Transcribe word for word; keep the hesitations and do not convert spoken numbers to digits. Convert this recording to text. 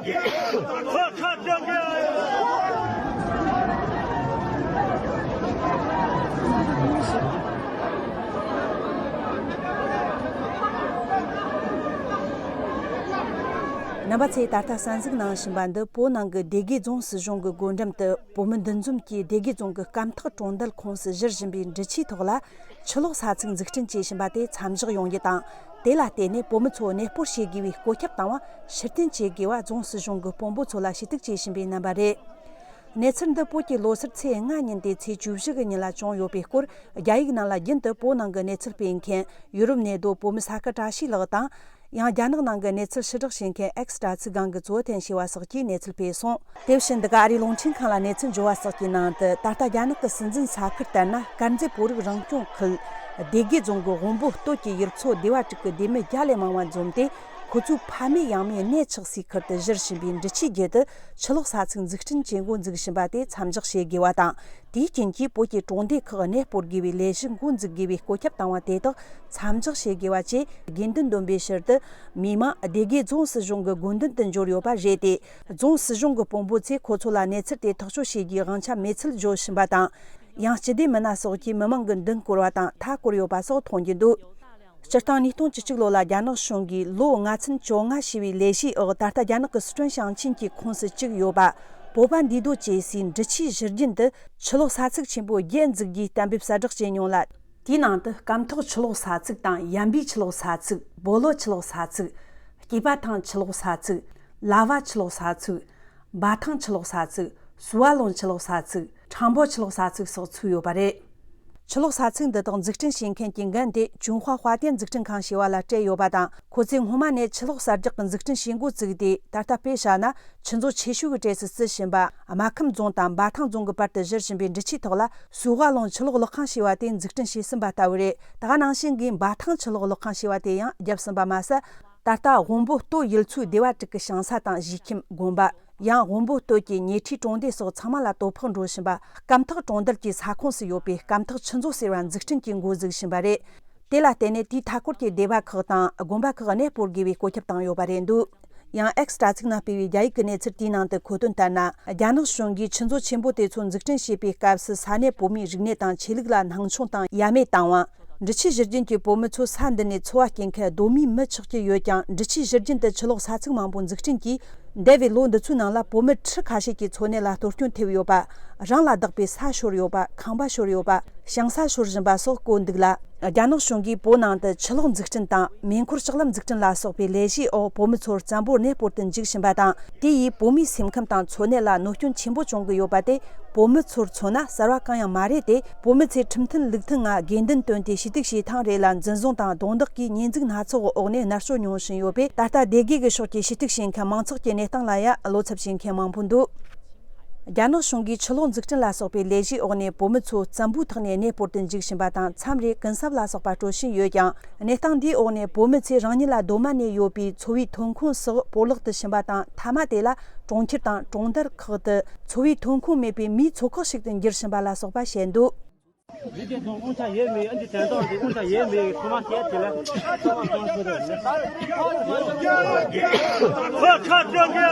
རྣམ་པ་ཚོས་ད་ལྟ་གསན་གཟིགས་གནང་བཞིན་པ་འདི་བོད་ནང་གི་སྡེ་དགེ་རྫོང་སྲིད་གཞུང་གི་སྒོ་འགྲམ་དུ་བོད་མི་འདུ་འཛོམས་ཀྱིས་སྡེ་དགེ་རྫོང་གི་སྐམ་ཐག་གྲོང་རྡལ་ཁོངས་སུ་བཞུར་བཞིན་པའི་འབྲི་ཆུའི་ཐོག་ལ་ཆུ་གློག་ས་ཚིགས་འཛུགས་སྐྲུན་བྱེད་བཞིན་པ་དེ་མཚམས་འཇོག་ཡོང་རྒྱུ་དང་། དེ་ལ་བརྟེན་ནས་བོད་མི་ཚོ་གནས་སྤོར་བྱེད་དགོས་པའི་བཀོད་ཁྱབ་བཏང་བ་ཕྱིར་འཐེན་བྱེད་དགོས་པ་རྫོང་སྲིད་གཞུང་གི་དཔོན་པོ་ཚོ་ལ་ཞུ་གཏུག་བྱེད་བཞིན་པའི་རྣམ་པ་རེད། གནས་ཚུལ་འདི་བོད་ཀྱི་ལོ་སར་ཚེས་ལྔ་ཉིན་ཏེ་ཚེས་བཅུ་བཞི་གི་ཉིན་ལ་བྱུང་ཡོད་པའི་སྐོར། རྒྱ་ཡིག་ནང་ལ་རྒྱུན་དུ་བོད་ནང་གི་གནས་ཚུལ་སྤེལ་མཁན་ཡུ་རོབ་གནས་སྡོད་བོད་མི་ས་ཁུལ་བཀྲ་ཤིས་ལགས་དང་། ཡང་རྒྱ་ནག་ནང་གི་གནས་ཚུལ་ཕྱིར་བསྒྲགས་བྱེད་མཁན་ཨེགས་དྲ་ཚིགས་སྒང་གི་ཙོ་ཐན་ཞེས་པ་སོགས་ཀྱིས་གནས་ཚུལ་སྤེལ་སོང་། དེ་བཞིན་འདི་ག་ཨ་རིའི་རླུང་འཕྲིན་ཁང་ལ་གནས་ཚུལ་འབྱོར་བ་སོགས་ཀྱི་ནང་དུ། ད་ལྟ་རྒྱ་ནག་གི་སྲིད་འཛིན་ས་ཁུལ་ལྟར་ན། དཀར་མཛེས་བོད་རིགས་རང་སྐྱོང་ཁུལ་སྡེ་དགེ་རྫོང་གི་དབོན་པོ་སྟོད་ཀྱི་ཡུལ་ཚོ་སྡེ་བ་དྲུག་གི་སྡེ་མི་བརྒྱ་ལས་མང་བ་འཛོམས་ཏེ། ཁོ་ཚོའི་ཕ་མེས་ཡང་མེས་གནས་ཆགས་སའི་ཁུལ་དུ་བཞུར་བཞིན་པའི་འབྲི་ཆུའི་རྒྱུད་དུ་ཆུ་གློག་ས་ཚིགས་འཛུགས་སྐྲུན་བྱེད་འགོ་འཛུགས་བཞིན་པ་དེ་མཚམས་འཇོག་བྱེད་དགོས་པ་དང་། དེའི་རྐྱེན་གྱིས་བོད་ཀྱི་གྲོང་སྡེ་ཁག་གནས་སྤོར་དགོས་པའི་ལས་གཞི་འགོ་འཛུགས་དགོས་པའི་བཀོད་ཁྱབ་བཏང་བ་དེ་དག་མཚམས་འཇོག་བྱེད་དགོས་པ་བཅས་དགོས་འདུན་འདོན་པའི་ཕྱིར་དུ། མི་མང་སྡེ་དགེ་རྫོང་སྲིད་གཞུང་གི་དགོས་འདུན་དུ་འབྱོར་ཡོད་པ་རེད་དེ། རྫོང་སྲིད་གཞུང་གི་དཔོན་པོ་ཚོས་ཁོ་ཚོ་ལ་གནས་ཚུལ་དེ་ཐག་གཅོད་བྱེད་རྒྱུའི་དབང་ཆ་མེད་ཚུལ་བརྗོད་བཞིན་པ་དང་། ཡང་སྤྱི་བདེ་མི་སྣ་སོགས་ཀྱིས་མི་མང་གི་མདུན་བསྐོར་བ་དང་མཐའ་བསྐོར་ཡོད་པ་སོགས་མཐོང་རྒྱུ་འདུག་སྤྱིར་བཏང་ཉིས་སྟོང་བཅུ་གཅིག་ལོ་ལ་རྒྱ་ནག་གཞུང་གིས་ལོ་ལྔ་ཚན་བཅོ་ལྔ་ཞེས་པའི་ལས་གཞིའི་འོག་ད་ལྟ་རྒྱ་ནག་གི་སི་ཁྲོན་ཞིང་ཆེན་གྱི་ཁོངས་སུ་བཅུག་ཡོད་པ། བོད་པ་འདུས་སྡོད་བྱེད་སའི་འབྲི་ཆུའི་བཞུར་རྒྱུན་དུ་ཆུ་གློག་ས་ཚིགས་ཆེན་པོ་བརྒྱད་འཛུགས་རྒྱུའི་གཏན་འབེབས་གསལ་བསྒྲགས་བྱས་མྱོང་ལ། དེའི་ནང་དུ་སྐམ་ཐོག་ཆུ་གློག་ས་ཚིགས་དང་ཡན་པའི་ཆུ་གློག་ས་ཚིགས། སྦོ་ལོ་ཆུ་གློག་ས་ཚིགས། སྐྱེས་པ་ཐང་ཆུ་གློག་ས་ཚིགས། ལ་བ་ཆུ་གློག་ས་ཚིགས། འབའ་ཐང་ཆུ་གློག་ས་ཚིགས། སུ་བ་ལུང་ཆུ་གློག་ས་ཚིགས། ཁྲང་པོ་ཆུ་གློག་ས་ཚིགས་སོགས་ཚུད་ཡོད་པ་རེད། ཆུ་གློག་ས་ཚིགས་འདི་དག་འཛུགས་སྐྲུན་བྱེད་མཁན་གྱི་འགན་དེ་ཅུན་ཧྭ་དཔའ་རྟེན་འཛུགས་སྐྲུན་ཁང་ཞེས་པ་ལ་སྤྲད་ཡོད་པ་དང་། ཁོ་ཚོས་སྔོན་མ་ནས་ཆུ་གློག་གསར་རྒྱག་གི་འཛུགས་སྐྲུན་བྱེད་འགོ་བཙུགས་ཏེ། ད་ལྟ་དཔེ་བཞག་ན། ཆུ་མཛོད་ཆེ་ཤོས་ཀྱི་གྲས་སུ་བརྩི་བཞིན་པ། རྨ་ཁམས་རྫོང་དང་འབའ་ཐང་རྫོང་གི་བར་དུ་བཞུར་བཞིན་པའི་འབྲི་ཆུའི་ཐོག་ལ། སུ་ཧྭ་ལུང་ཆུ་གློག་གློག་ཁང་ཞེས་པ་དེ་འཛུགས་སྐྲུན་བྱས་ཟིན་པ་ལྟ་བུ་རེད། ད་ག་ནང་བཞིན་གྱི་འབའ་ཐང་ཆུ་གློག་གློག་ཁང་ཞེས་པ་དེ་ཡང་བརྒྱབ་ཟིན་པ་མ་ཟད། ད་ལྟ་དབོན་པོ་སྟོད་ཡུལ་ཚོའི་སྡེ་བ་དྲུག་གི་ཞིང་ས་དང་གཞིས་ཁྱིམ། དགོན་པ། ཡང་དབོན་པོ་སྟོད་ཀྱི་ཉེ་འཁྲིས་གྲོང་སྡེ་སོགས་ཚང་མ་ལ་དོ་ཕོག་འགྲོ་བཞིན་པ། སྐམ་ཐག་གྲོང་རྡལ་གྱི་ས་ཁོངས་སུ་ཡོད་པའི་སྐམ་ཐག་ཆུ་མཛོད་ཟེར་བ་འཛུགས་སྐྲུན་གྱི་འགོ་འཛུགས་བཞིན་པ་རེད། དེ་ལ་བརྟེན་ནས་དེའི་མཐའ་འཁོར་གྱི་སྡེ་བ་ཁག་དང་དགོན་པ་ཁག་གནས་སྤོར་དགོས་པའི་བཀོད་ཁྱབ་བཏང་ཡོད་པ་རེད་འདུག་ཡང་ཨེགས་དྲ་ཚིགས་ནང་སྤེལ་བའི་རྒྱ་ཡིག་གི་གནས་ཚུལ་དེའི་ནང་དུ་འཁོད་དོན་ལྟར་ན། རྒྱ་ནག་གཞུང་གིས་ཆུ་མཛོད་ཆེན་པོ་དེ་ཚོ་འཛུགས་སྐྲུན་བྱེད་པའི་སྐབས་སུ་ས་གནས་བོད་མིའི་རིག་གནས་དང་ཆོས་ལུགས་ལ་སྣང་ཆུང་དང་ཡ་མེད་བཏང་བ། འབྲི་ཆུའི་བཞུར་རྒྱུན་གྱི་བོད་མི་ཚོ་ས་འདི་ནས་འཚོ་བ་སྐྱེལ་མཁན་གདོད་མའི་མི་ཆགས་ཀྱི་ཡོད་ཀྱང་། འབྲི་ཆུའི་བཞུར་རྒྱུན་དུ་ཆུ་གློག་ས་ཚིགས་མང་པོ་འཛུགས་སྐྲུན་གྱིས། འདས་པའི་ལོ་འདི་ཚོའི་ནང་ལ་བོད་མི་ཁྲི་ཁ་ཤས་ཀྱི་འཚོ་གནས་ལ་གཏོར་སྐྱོན་ཐེབས་ཡོད་པ། རང་ལ་བདག་པའི་ས་ཤོར་ཡོད་པ། ཁང་པ་ཤོར་ཡོད་པ། ཞིང་ས་ཤོར་བཞིན་པ་སོགས་བཀོད་འདུག་ལ། རྒྱ་ནག་གཞུང་གིས་བོད་ནང་དུ་ཆུ་གློག་འཛུགས་སྐྲུན་དང་། མེ་འཁོར་ལྕགས་ལམ་འཛུགས་སྐྲུན་ལ་སོགས་པའི་ལས་གཞིའི་འོག་བོད་མི་ཚོར་བཙན་པོར་གནས་སྤོར་དུ་འཇུག་བཞིན་པ་དང་། དེ་ཡིས་བོད་མིའི་སེམས་ཁམས་དང་འཚོ་གནས་ལ་གནོད་སྐྱོན་ཆེན་པོ་བྱུང་གི་ཡོད་པ་དེ། བོད་མི་ཚོར་མཚོན་ན་གསར་བ་གང་ཡང་མ་རེད་དེ། བོད་མི་ཚོས་ཁྲིམས་མཐུན་ལུགས་མཐུན་ངང་དགོས་འདུན་བཏོན་ཏེ་ཞུ་གཏུག་བྱེད་ཐེངས་རེ་ལ་འཛིན་བཟུང་དང་རྡུང་རྡེག་གིས་ཉེས་འཛུགས་སྣ་ཚོགས་འོག་ནས་མནར་གཅོད་མྱོང་བཞིན་ཡོད་པས། ད་ལྟ་སྡེ་དགེ་གི་ཕྱོགས་ཀྱི་ཞུ་གཏུག་བྱེད་མཁན་མང་ཚོགས་ཀྱི་གནས་སྟངས་ལ་ཡང་བློ་འཚབ་བྱེད་མཁན་མང་པོ་འདུག་རྒྱ་ནག་གཞུང་གིས་ཆུ་གློག་འཛུགས་སྐྲུན་ལ་སོགས་པའི་ལས་གཞིའི་འོག་ནས་བོད་མི་ཚོ་བཙན་པོའི་ཐོག་ནས་གནས་སྤོར་དུ་འཇུག་བཞིན་པ་དང་། མཚམས་རེ་གུན་གསབ་ལ་སོགས་པ་སྤྲོད་བཞིན་ཡོད་ཀྱང་། གནས་སྟངས་འདིའི་འོག་ནས་བོད་མི་ཚོས་རང་ཉིད་ལ་གདོད་མ་ནས་ཡོད་པའི་འཚོ་བའི་ཐོན་ཁུངས་སོགས་སྤོ་ལག་ཏུ་ཕྱིན་པ་དང་། མཐའ་མ་དེ་ལ་གྲོང་ཁྱེར་དང་གྲོང་རྡལ་ཁག་ཏུ་འཚོ་བའི་ཐོན་ཁུངས་མེད་པའི་མིའི་ཚོ་ཁག་ཞིག་ཏུ་འགྱུར་བཞིན་པ་ལ་སོགས་པ་བཤད་འདུག་མི་དེ་ཚོ་དབང་ཆ་ཡོད་མེད། ཨ་འདི་དོན་དག་འདི་དབང་ཆ་ཡོད་མེད་ཁོ་མ་བཤད་དེ་ལ། ཁོ་ཁ་སྐྱོན་གྱི།